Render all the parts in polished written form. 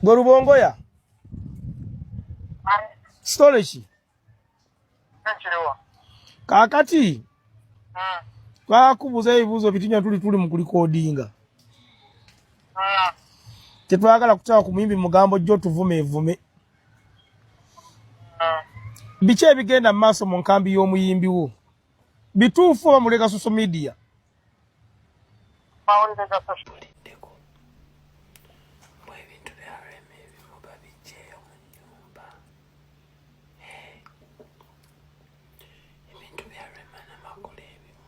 Gwe Lubongoya. Story ki? Kaakati twakubuuza ebibuuzo bitinya tuli mu kulikodinga. Tetwagala kutaba ku muyimbi mugambo jjo tuvume evume. Biki ebigenda mu maaso mu nkambi y'omuyimbi wo? Bituufu oba mulega social media? Mbuliddeko mbu ebintu bya Rema ebimu babiggyeeyo mu nnyumba. Ebintu bya Rema Namakula ebimu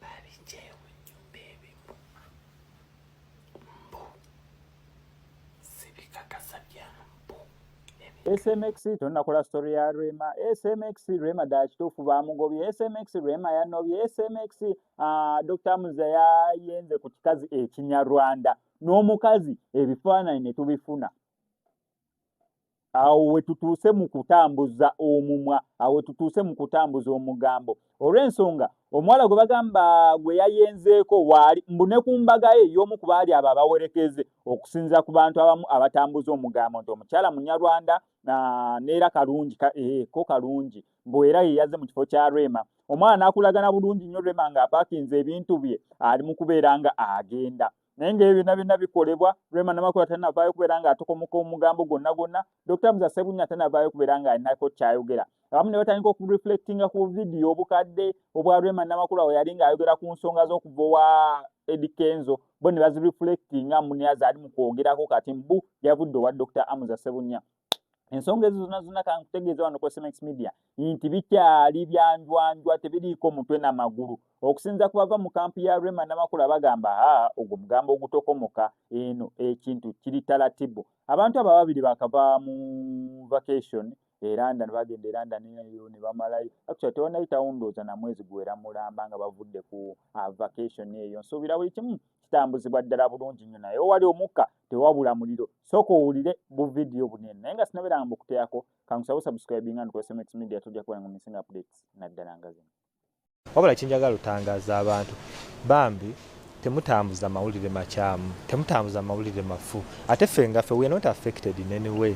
babiggyeeyo mu nnyumba ebimu mbu sibikakasa bya mbu. SMX tonnakola story ya Rema. SMX Rema ddala kituufu baamugobye. SMX Rema yanobye. SMX Dr. Muza yayenze ku kikazi ekinyarwanda n'omukazi ebifaananyi ne tubifuna. Awo we tutuuse mu kutambuza omumwa, awo we tutuuse mu kutambuza omugambo. Olw'ensonga omuwala gwe bagamba gwe yayenzeeko waali mbu ne ku mbaga ye y'omu ku baali abo abawerekeze okusinziira ku bantu abamu abatambuza omugambo nti omukyala Munyarwanda neera kalungi ko kalungi mbu era ye yazze mu kifo kya Rema. Omwana n'akulagana bulungi nnyo Rema ng'apaakinze ebintu bye ali mu kubeera nga agenda. Naye ng'ebyo byonna byonna bikolebwa, Rema Namakula tannavaayo kubeera ng'atokomoka omugambo gwonna gwonna, Dokita Hamza Ssebunya tannavaayo kubeera ng'alinako ky'ayogera. Abamu ne batandika okureflectinga ku vidiyo obukadde obwa Rema Namakula we yali ng'ayogera ku nsonga z'okuva owa Eddy Kenzo, bo ne bazireflectinga mbu naye ali mu kwogerako kati mbu yavudde owa Dokita Hamza Ssebunya. Ensonga ezo zonna zonna kankutegeeza wano ku SMX Media nti bikyali byanjwanjwa, tebiriiko mutwe na magulu. Okusinza ku bava mu kampu ya Rema Namakula bagamba ha ogwo mugambo ogutokomoka, eno ekintu kiri talatibu. Abantu abo ababiri bakava mu vacation e London, bagenda e London eyo ne bamalayo. Actually tewanayitawo ndowooza na mwezi guwera mulamba nga bavudde ku vacation eyo. Nsuubira buli kimu kitambuzibwa ddala bulungi nnyo, naye owali omukka tewabula muliro. Sooka owulire bu vidiyo bunene, naye nga sinabeera nga mbukuteerako kankusabe subscribinga ku SMX Media, tojja kuba nga missing updates naddala nga zino. Wabula kyenjagala otangaaza abantu bambi, temutambuza mawulire makyamu, temutambuza mawulire mafu. Ate ffe nga ffe we are not affected in any way,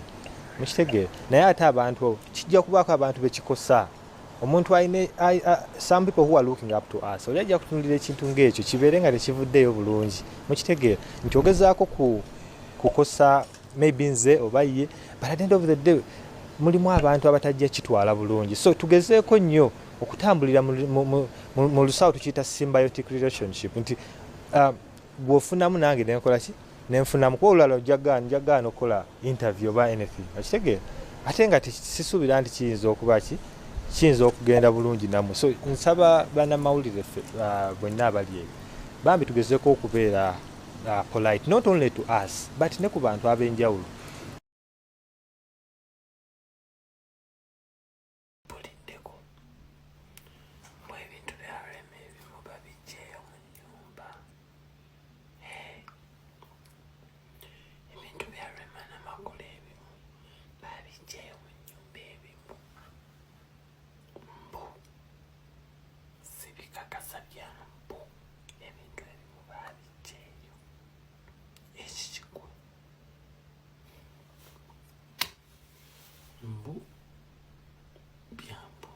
mukitegeera. Naye ate abantu kijja kubaako abantu bekikosa. Omuntu alina some people who are looking up to us, oli ajja kutunulira ekintu ng'ekyo kibeere nga tekivuddeeyo bulungi, mukitegeera nti ogezaako kukosa maybe nze oba ye, but at the end of the day mulimu abantu abatajja kitwala bulungi. So tugezeeko nnyo okutambulira mu lusawo, tukiyita symbiotic relationship, nti bw'ofunamu nange nenkola ki nenfunamu, kuba olulala njagaana okukola interview oba anything, okitegeera, ate nga sisuubira nti kiyinza okuba ki kiyinza okugenda bulungi nammwe. So nsaba bannamawulire ffe bwenna abali eyo bambi tugezeeko okubeera polite, not only to us but ne ku bantu ab'enjawulo. Mbuliddeko mbu ebintu bya Rema ebimu babiggyeeyo mu nnyumba. Ebintu bya Rema Namakula ebimu babiggyeeyo mu nnyumba ebimu mbu sibikakasa bya mbu ebintu ebimu babiggyeeyo. Ekikikwe mbu byambu.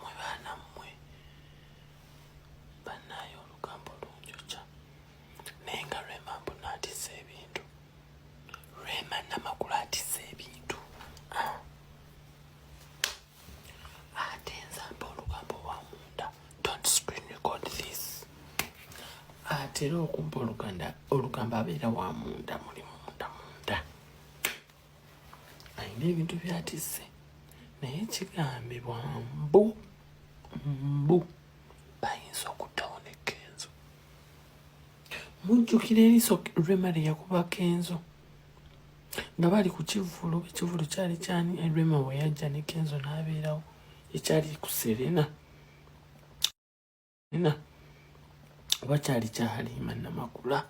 Mwe baana mmwe bannaaye olugambo lunjokya, naye nga Rema mbu naatisa ebintu. Rema Namakula atisa ebintu. Ate nzamba olugambo wa munda, don't screen record this. Atera okumpa olugambo abeera wa munda, muli munda munda alina ebintu byatisse, naye kigambibwa mbu bayinza okuttawo ne Kenzo. Mujjukira eriiso Rema lye yakuba Kenzo nga bali ku kivvulu, ekivvulu kyali kyani, Rema we yajja ne Kenzo n'abeerawo, ekyali ku Serena na oba kyali kya Halima Namakula.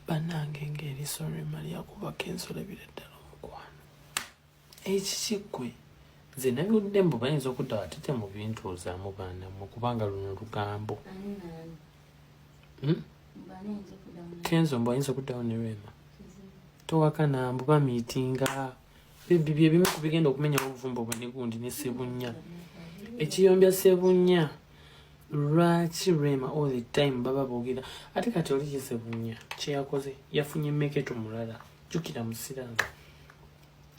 Bannange ng'eriiso Rema lyakuba Kenzo labira ddala omukwano. Ekiki ggwe? Nze nabiwulidde mbu bayinza okudda ate temubintuuzaamu baana mmwe kubanga luno lugambo. Kenzo mbu ayinza okuddawo ne Rema. Towakana mbu bamiitinga. Bibbi bye bimu ku bigenda okumenyawo obufumbo bwe ne gundi ne Ssebunya. Ekiyombya Ssebunya lwaki Rema all the time baba boogera ate kati oli ye Ssebunya kye yakoze yafunye meketo mulala jjukira musiraamu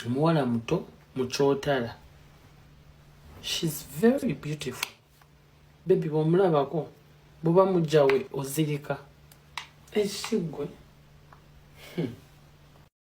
omuwala muto mukyotala she's very beautiful baby bwomulabako buba mujjawe ozirika ekiggwe.